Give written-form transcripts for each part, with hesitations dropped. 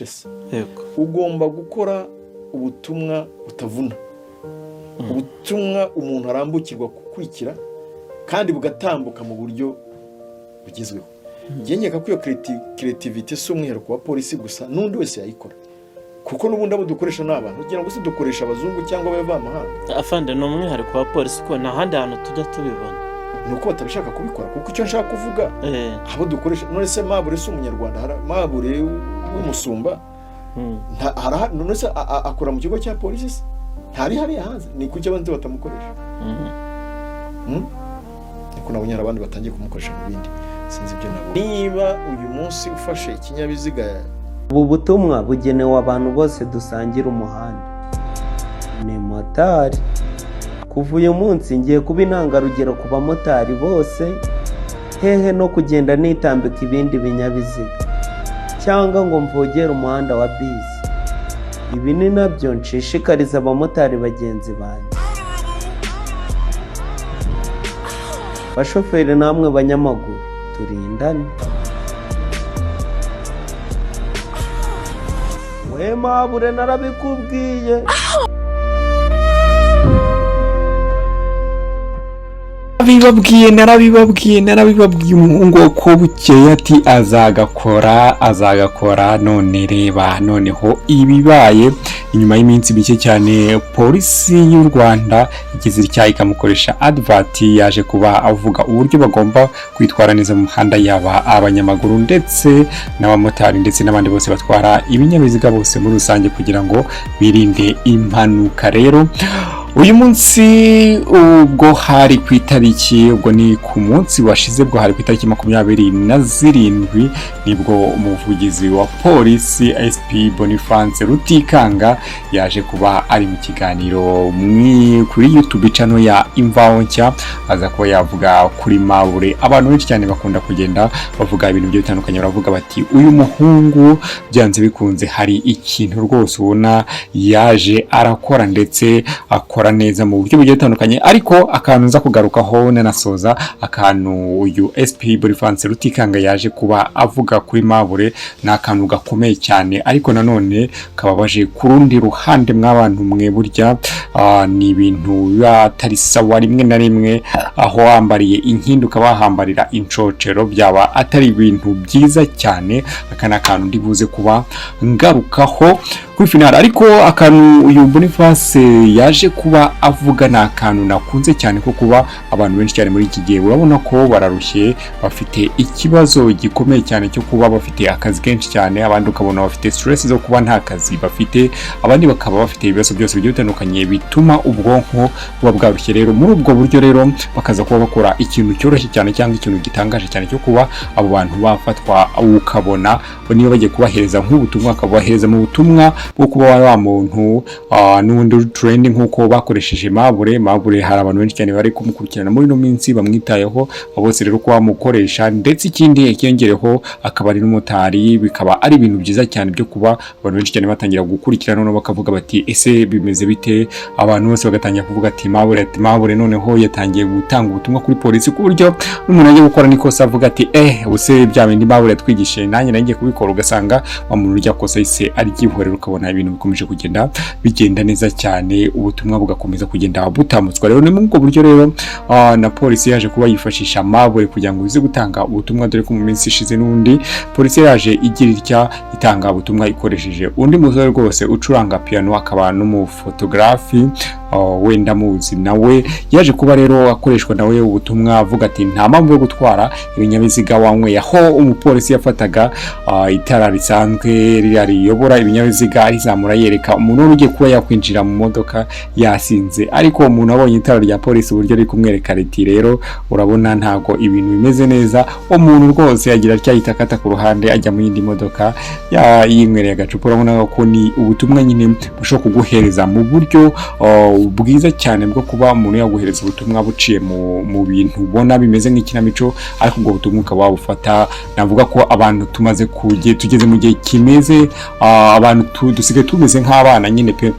Yego. Ugomba gukora ubutumwa butavuna, ubutumwa umuntu arambukirwa gukurikira kandi bugatambuka mu buryo bugezweho. Njye nkeka ko iyo creativity si umwihariko wa polisi gusa, n'undi wese yayikora, kuko n'ubundi abo dukoresha ni abantu. Kugira ngo se dukoresha abazungu cyangwa abavamahanga? Afande, ni umwihariko wa polisi ko nta handi hantu tujya tubibona. Ni uko batabishaka kubikora, kuko icyo nshaka kuvuga, abo dukoresha, none se Mabure si umunyarwanda? Mabure w'umusumba, none se akora mu kigo cya polisi? Se ntari hariya hanze? Ni kuki abandi batamukoresha? Niko nabonye hari abandi batangiye kumukoresha mu bindi, sinzi ibyo nabo. Niba uyu munsi ufashe ikinyabiziga Ubu butumwa bugenewe abantu bose dusangira umuhanda. Ni motari. Kuva uyu munsi ngiye kuba intangarugero ku bamotari bose. Hehe no kugenda nitambika ibindi binyabiziga cyangwa ngo mvogere umuhanda wa bisi. Ibi ni nabyo nshishikariza abamotari bagenzi banjye. Bashoferi namwe banyamaguru, turindane. We mabure, narabikubwiye. Narabibabwiye, narabibabwiye, narabibabwiye. Umuhungu ko bukeye ati azagakora, azagakora. None reba noneho ibibaye inyuma y'iminsi mike cyane, polisi y'u Rwanda igize icyaha ikamukoresha advert. Yaje kuba avuga uburyo bagomba kwitwara neza mu muhanda, yaba abanyamaguru ndetse n'abamotari ndetse n'abandi bose batwara ibinyabiziga bose muri rusange, kugira ngo birinde impanuka. Rero uyu munsi ubwo hari ku itariki, ubwo ni ku munsi washize, bwo hari ku itariki 27, nibwo umuvugizi wa polisi SP Boniface Rutikanga yaje kuba ari mu kiganiro kuri YouTube channel ya Imvaho Nshya, aza kuba yavuga kuri Mabure. Abantu benshi cyane bakunda kugenda bavuga ibintu bigiye bitandukanye, baravuga bati uyu muhungu byanze bikunze hari ikintu rwose ubona yaje arakora, ndetse akora neza mu buryo bugiye butandukanye. Ariko akantu nza kugarukaho nanasoza, akantu uyu SP Boniface Rutikanga yaje kuba avuga kuri Mabure, ni akantu gakomeye cyane, ariko nanone kababaje ku rundi ruhande. Mw'abantu mwe, burya ni ibintu biba atari sawa rimwe na rimwe, aho wambariye inkindi ukaba wahambarira incocero, byaba atari ibintu byiza cyane. Aka ni akantu ndi buze kuba ngarukaho kuri finale. Ariko akantu uyu Boniface yaje kuba avuga ni akantu nakunze cyane, ko kuba abantu benshi cyane muri iki gihe urabona ko bararushye, bafite ikibazo gikomeye cyane cyo kuba bafite akazi kenshi cyane, abandi ukabona bafite stress zo kuba nta kazi bafite, abandi bakaba bafite ibibazo byose bigiye bitandukanye bituma ubwonko buba bwarushye. Rero muri ubwo buryo rero bakaza kuba bakora ikintu cyoroshye cyane cyangwa ikintu gitangaje cyane cyo kuba abo bantu bafatwa, ukabona niba bagiye kubahereza nk'ubutumwa, bakabubahereza mu butumwa bwo kuba wa muntu n'ubundi trend, nk'uko bakoresheje Mabure. Mabure hari abantu benshi cyane bari kumukurikirana muri ino minsi, bamwitayeho bose. Rero kuba bamukoresha, ndetse ikindi ikiyongereho akaba ari n'umumotari, bikaba ari ibintu byiza cyane byo kuba abantu benshi cyane batangira gukurikirana, noneho bakavuga bati ese bimeze bite? Abantu bose bagatangira kuvuga ati Mabure, ati Mabure noneho yatangiye gutanga ubutumwa kuri polisi, ku buryo n'umuntu agiye gukora n'ikosa avuga ati ubuse bya bindi Mabure yatwigishije nanjye nagiye kubikora, ugasanga wa muntu urya kosa yise aryihorera, ukabona ibintu bikomeje kugenda bigenda neza cyane, ubutumwa bugakomeza kugenda butambutswa. Rero ni muri ubwo buryo rero na polisi yaje kuba yifashisha Mabure kugira ngo ize gutanga ubutumwa, dore ko mu minsi ishize n'ubundi polisi yaje igira itya itanga ubutumwa ikoresheje undi musore rwose ucuranga piano akaba n'umufotogarafi, wenda muzi. Nawe yaje kuba rero akoreshwa nawe ubutumwa avuga ati nta mpamvu yo gutwara ibinyabiziga wanyweye, aho umupolisi yafataga itara risanzwe ririya riyobora ibinyabiziga, arizamura yereka umuntu wari ugiye kuba yakwinjira mu modoka yasinze. Ariko uwo muntu abonye itara rya polisi uburyo riri kumwereka riti rero urabona ntago ibintu bimeze neza, umuntu rwose agira atya ahita akata ku ruhande ajya mu yindi modoka yinywereye agacupa. Urabona ko ni ubutumwa nyine bushobora kuguhereza mu buryo bwiza cyane bwo kuba umuntu yaguhereza ubutumwa buciye mu bintu ubona bimeze nk'ikinamico, ariko ubwo butumwa ukaba wabufata. Navuga ko abantu tumaze tugeze mu gihe kimeze, abantu dusigaye tumeze nk'abana nyine pe.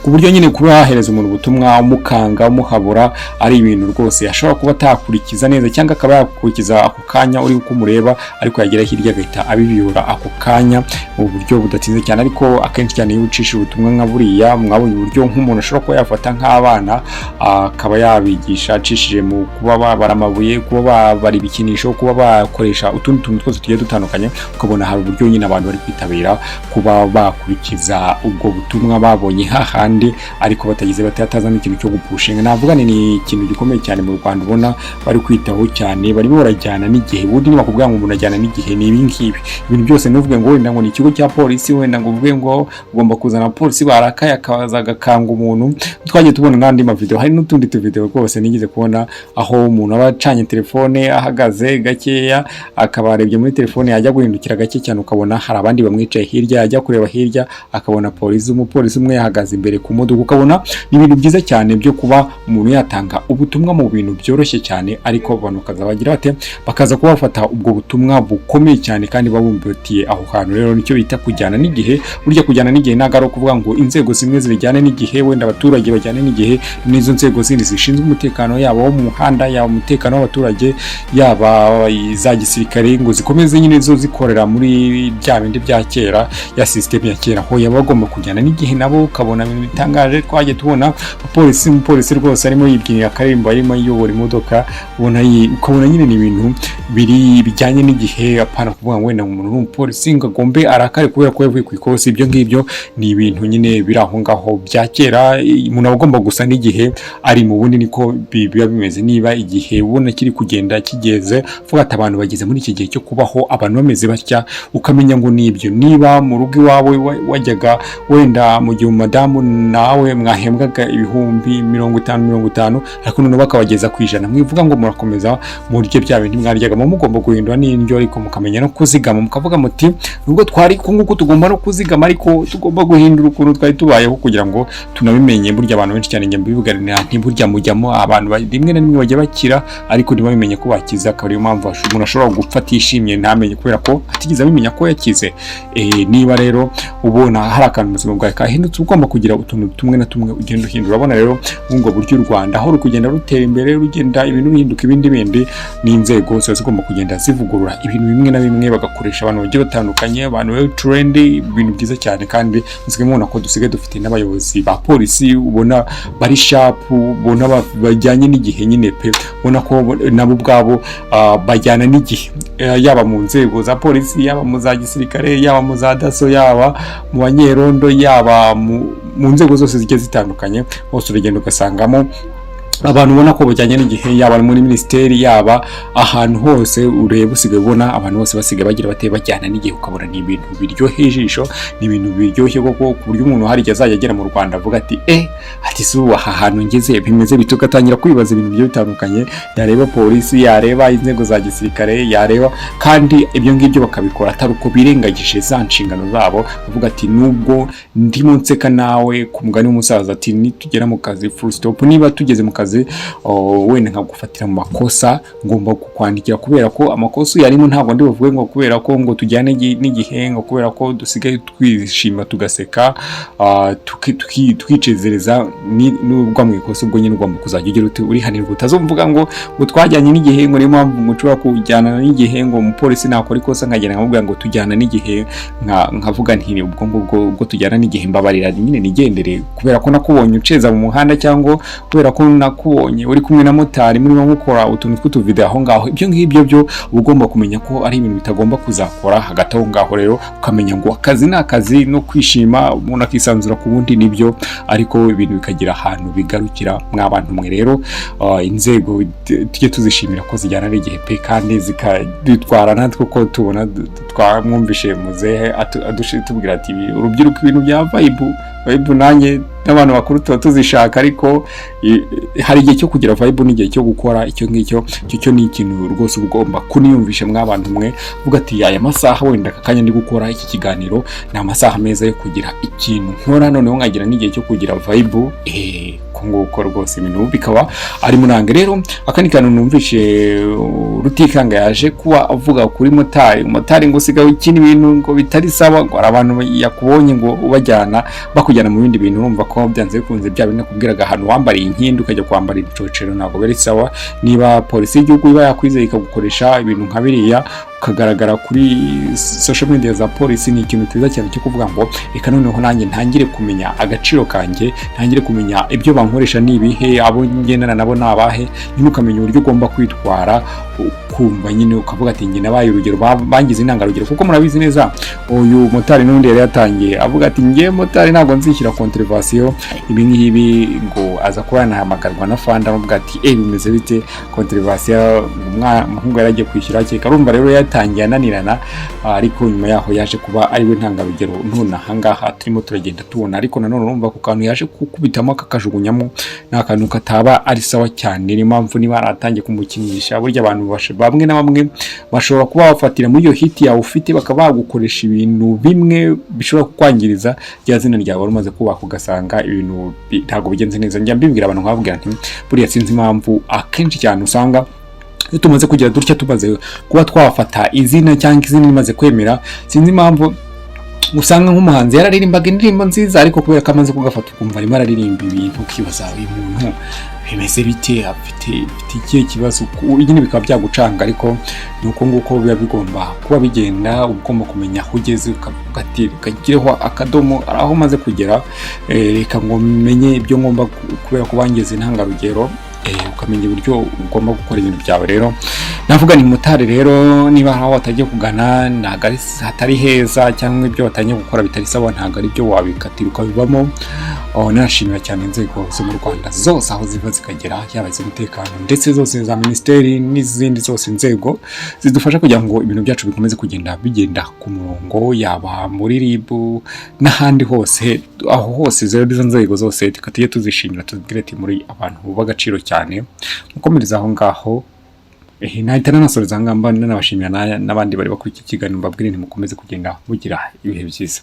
ku buryo nyine kuba wahereza umuntu ubutumwa umukanga, umuhabura, ari ibintu rwose ashobora kuba atakurikiza neza, cyangwa akaba yakurikiza ako kanya uri kumureba, ariko yagera hirya agahita abibiyura ako kanya mu buryo budatinze cyane. Ariko akenshi cyane iyo ucishije ubutumwa nka buriya, mwabonye uburyo nk'umuntu ashobora kuba yafata nk'abana akaba yabigisha acishije mu kuba babara amabuye, kuba babara ibikinisho, kuba bakoresha utundi tuntu twose tugiye dutandukanye, ukabona hari uburyo nyine abantu bari kwitabira kuba bakurikiza ubwo butumwa babonye hahandi, ariko batagize batazamo ikintu cyo gupushinga. Navuga ni ikintu gikomeye cyane mu Rwanda ubona bari kwitaho cyane, barimo barajyana n'igihe. Ubundi nibakubwira ngo umuntu ajyana n'igihe, ni ibi ngibi. Ibintu byose ntuvuge ngo wenda ngo ni ikigo cya polisi, wenda ngo uvuge ngo ugomba kuzana polisi barakaye akaza agakanga umuntu. Twagiye tubona n'andi mavideo, hari n'utundi tuvideo rwose nigeze kubona aho umuntu aba acanye telefone ahagaze gakeya, akaba arebye muri telefone, yajya guhindukira gake cyane ukabona hari abandi bamwicaye hirya, yajya kureba hirya akabona polisi, umupolisi umwe yahagaze imbere ku modoka. Ukabona ni ibintu byiza cyane byo kuba umuntu yatanga ubutumwa mu bintu byoroshye cyane, ariko abantu bakaza bagira bate, bakaza kuba bafata ubwo butumwa bukomeye cyane kandi babumbatiye aho hantu. Rero nicyo bita kujyana n'igihe. Burya kujyana n'igihe ntabwo ari ukuvuga ngo inzego zimwe zijyane n'igihe, wenda abaturage bajyane n'igihe, n'izo nzego zindi zishinzwe umutekano, yaba wo mu muhanda, yaba umutekano w'abaturage, yaba iza gisirikare, ngo zikomeze nyine zo zikorera muri bya bindi bya kera, ya system ya kera. Ho yaba bagomba kujyana n'igihe nabo, ukabona ibintu bitangaje. Twagiye tubona umupolisi, umupolisi rwose arimo yibyinira akaririmbo, arimo ayobora imodoka, ubona ukabona nyine ni ibintu biri bijyanye n'igihe. Apana kuvuga ngo wenda umuntu ni umupolisi ngo agombe arakare kubera ko yavuye ku ikosi. Ibyo ngibyo ni ibintu nyine biri aho ngaho bya kera. Umuntu aba agomba gusa n'igihe ari mu bundi, niko biba bimeze. Niba igihe ubona kiri kugenda kigeze, vuga ati abantu bageze muri iki gihe cyo kubaho, abantu bameze batya, ukamenya ngo nibyo. Niba mu rugo iwawe wajyaga wenda mu gihe umudamu nawe mwahembwaga 50,000 50,000, ariko noneho bakabageza ku 100, mwivuga ngo murakomeza murye bya bindi mwaryagamo. Mugomba guhindura n'indyo, ariko mukamenya no kuzigama, mukavuga muti nubwo twari ku nguku tugomba no kuzigama, ariko tugomba guhindura ukuntu twari tubayeho kugira ngo tunabimenye. Burya abantu benshi cyane njya mbivuganira nti burya mujyamo abantu rimwe na rimwe bajya bakira ariko ntibabimenye ko bakize, akaba ariyo mpamvu umuntu ashobora gupfa atishimye, ntamenye kubera ko atigeze abimenya ko yakize. Niba rero ubona hari akantu mu buzima bwawe kahindutse, ugomba kugira utuntu tumwe na tumwe ugenda uhindura. Urabona rero ubwo buryo u Rwanda aho ruri kugenda rutera imbere, rugenda ibintu bihinduka ibindi bindi, n'inzego ziba zigomba kugenda zivugurura ibintu bimwe na bimwe, bagakoresha abantu bagiye batandukanye, abantu bari trend, ibintu byiza cyane. Kandi musigaye mubona ko dusigaye dufite n'abayobozi ba polisi ubona bari sharp, ubona bajyanye n'igihe nyine pe, ubona ko nabo ubwabo bajyana n'igihe, yaba mu nzego za polisi, yaba mu za gisirikare, yaba mu za DASSO, yaba mu banyerondo, yaba mu nzego zose zigiye zitandukanye hose uragenda ugasangamo abantu ubona ko bajyanye n'igihe, yaba muri minisiteri, yaba ahantu hose ureba usigaye ubona abantu bose basigaye bagira bate, bajyana n'igihe. Ukabona ni ibintu biryoheye ijisho, ni ibintu biryoshye koko, ku buryo umuntu hari igihe azajya agera mu Rwanda avuga ati ati si ubu aha hantu ngeze bimeze bite?" Ugatangira kwibaza ibintu bigiye bitandukanye, yareba polisi, yareba inzego za gisirikare, yareba kandi ibyo ngibyo bakabikora atari uko birengagije za nshingano zabo, bavuga ati nubwo ndimo nseka nawe, ku mugani w'umusaza ati nitugera mu kazi, full stop. Niba tugeze mu kazi, wenda nkagufatira mu makosa, ngomba kukwandikira kubera ko amakosa uyarimo. Ntabwo ndi buvuge ngo kubera ko ngo tujyane n'igihe, ngo kubera ko dusigaye twishima tugaseka, tukicezereza, nubwo mu ikosa ubwo nyine ugomba kuzajya ugira uti urihanirwa. Utazumvuga ngo twajyanye n'igihe, ngo niyo mpamvu ngo nshobora kujyana n'igihe, ngo umupolisi nakora ikosa nkagenda nkamubwira ngo tujyana n'igihe, nkavuga nti ubwo ngubwo ubwo tujyana n'igihe mbabarira nyine nigendere, kubera ko nakubonye uceza mu muhanda, cyangwa kubera ko nakubonye uri kumwe na motari murimo mukora utuntu tw'utuvideo aho ngaho. Ibyo ngibyo byo uba ugomba kumenya ko ari ibintu bitagomba kuzakora hagati aho ngaho. Rero ukamenya ngo akazi ni akazi, no kwishima umuntu akisanzura ku wundi nibyo, ariko ibintu bikagira ahantu bigarukira. Mwa bantu mwe rero, inzego tujye tuzishimira ko zijyana n'igihe pe, kandi zikadutwara natwe ko tubona twamwumvishe muzehe tubwira ati urubyiruko ibintu bya vibe, vibe nanjye n'abantu bakuru tuba tuzishaka, ariko hari igihe cyo kugira vibe n'igihe cyo gukora. Icyo ngicyo icyo cyo ni ikintu rwose uba ugomba kuniyumvisha mw'abantu mwe, uvuga ati aya masaha wenda aka kanya ndi gukora iki kiganiro ni amasaha meza yo kugira ikintu nkora, noneho nkagira n'igihe cyo kugira vibe. Ko nguko rwose ibintu bikaba ari murange. Rero akandi kantu numvishe Rutikanga yaje kuba avuga kuri motari, motari ngo usigaye ukina ibintu ngo bitari sawa, ngo hari abantu yakubonye ngo ubajyana bakujyana mu bindi bintu, urumva ko ko byanze bikunze bya bindi nakubwiraga, ahantu wambariye inkindi ukajya kwambara ibicocero ntabwo biri sawa. Niba polisi y'igihugu iba yakwizeye ikagukoresha ibintu nka biriya, ukagaragara kuri social media za polisi, ni ikintu cyiza cyane cyo kuvuga ngo reka noneho nanjye ntangire kumenya agaciro kanjye, ntangire kumenya ibyo bankoresha ni ibihe, abo ngendana nabo ni abahe. Nyine ukamenya uburyo ugomba kwitwara, ukumva nyine ukavuga ati njye nabaye urugero, bangize intangarugero. Kuko murabizi neza, uyu motari n'undi yari yatangiye avuga ati njye motari ntabwo nzishyira contravention ibi ngibi, ngo aza kuba yanahamagarwa na fanda amuvuga ati bimeze bite contravention? Umuhungu yari agiye kwishyura hakiri kare. Urumva rero yatangiye ananirana, ariko nyuma yaho yaje kuba ari we ntangarugero none ahangaha turimo turagenda tubona. Ariko nanone urumva ku kantu yaje gukubitamo akakajugunyamo ni akantu kataba ari sawa cyane. Niyo mpamvu niba yaratangiye kumukinisha, burya abantu bamwe na bamwe bashobora kuba bafatira muri iyo hit yawe ufite, bakaba bagukoresha ibintu bimwe bishobora kukwangiriza rya zina ryawe wari umaze kubaka, ugasanga ibintu ntabwo bigenze neza. Njya mbibwira abantu nkababwira nti buriya sinzi impamvu akenshi cyane usanga iyo tumaze kugira dutya, tumaze kuba twafata izina cyangwa izina rimaze kwemera, sinzi impamvu usanga nk'umuhanzi yararirimbaga indirimbo nziza, ariko kubera ko amaze kugafata ukumva arimo araririmba ibintu, ukibaza uyu muntu bimeze bite, afite ikihe kibazo? Nyine bikaba byagucanga. Ariko ni uko nguko biba bigomba kuba bigenda. Uba ugomba kumenya aho ugeze, ukavuga ati ukagireho akadomo aho umaze kugera, reka ngo menye ibyo ngomba kubera ko bangize intangarugero, ukamenya uburyo ugomba gukora ibintu byawe. Rero navuga ni motari rero, niba hari aho watangiye kugana ntabwo ari hatari heza, cyangwa ibyo watangiye gukora bitari sawa, ntabwo ari byo, wabikatira ukabivamo. Oh, nashimira cyane inzego zo mu Rwanda zose aho ziva zikagera, yaba iz'umutekano ndetse zose za minisiteri n'izindi zose nzego zidufasha kugira ngo ibintu byacu bikomeze kugenda bigenda ku murongo, yaba muri RIB n'ahandi hose. Aho hose rero izo nzego zose reka tujye tuzishimira, tubwire ati muri abantu b'agaciro cyane, mukomereza aho ngaho. Nahita nanasoreza aha ngaha, nanabashimira n'abandi bari bakurikiye ikiganiro, mbabwire nti mukomeze kugenda mugira ibihe byiza.